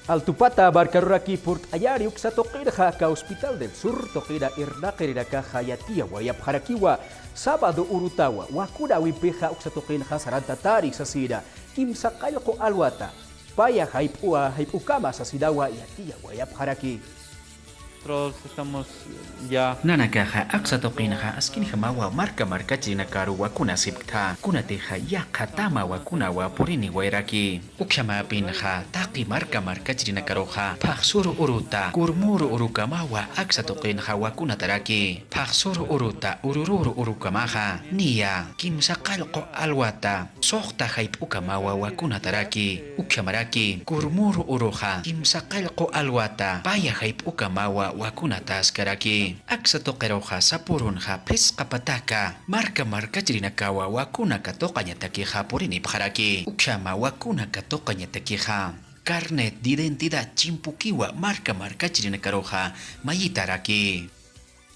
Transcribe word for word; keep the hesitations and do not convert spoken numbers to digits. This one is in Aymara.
Altupata markaruraki purt'ayari uksa tuqinxa aka Hospital del Sur tuqina irnaqirinakaxa yatiyawayapxarakiwa. Sábado urutawa wakunawimpixa uksa tuqinxa sarantatari sasina kimsa qallqu alwata paya jayp'uwa jayp'ukama sasinawa yatiyawayapxaraki. Nosotros estamos ya. Nanakaxa aksa tuqinxa askinjamawa marka markachirinakaru wakunasipkta, kunatixa yaqha tama wakunawa puriniwayraki. Ukhamapinxa taqi marka markachirinakaruxa phaxsur uruta kurmur urukamawa aksa tuqinxa wakunataraki. Phaxsur uruta ururur urukamaxa niya kimsa qallqu alwata suxta jayp'ukamawa wakunataraki. Ukhamaraki kurmur uruxa kimsa qallqu alwata paya jayp'ukamawa wakunataskaraki. Aksa tuqiruxa sapürunxa phisqa pataka marka markachirinakawa wakuna katuqañatakixa purinipxaraki. Ukhama wakuna katuqañatakixa carnet de identidad chimpukiwa marka markachirinakaruxa mayitaraki.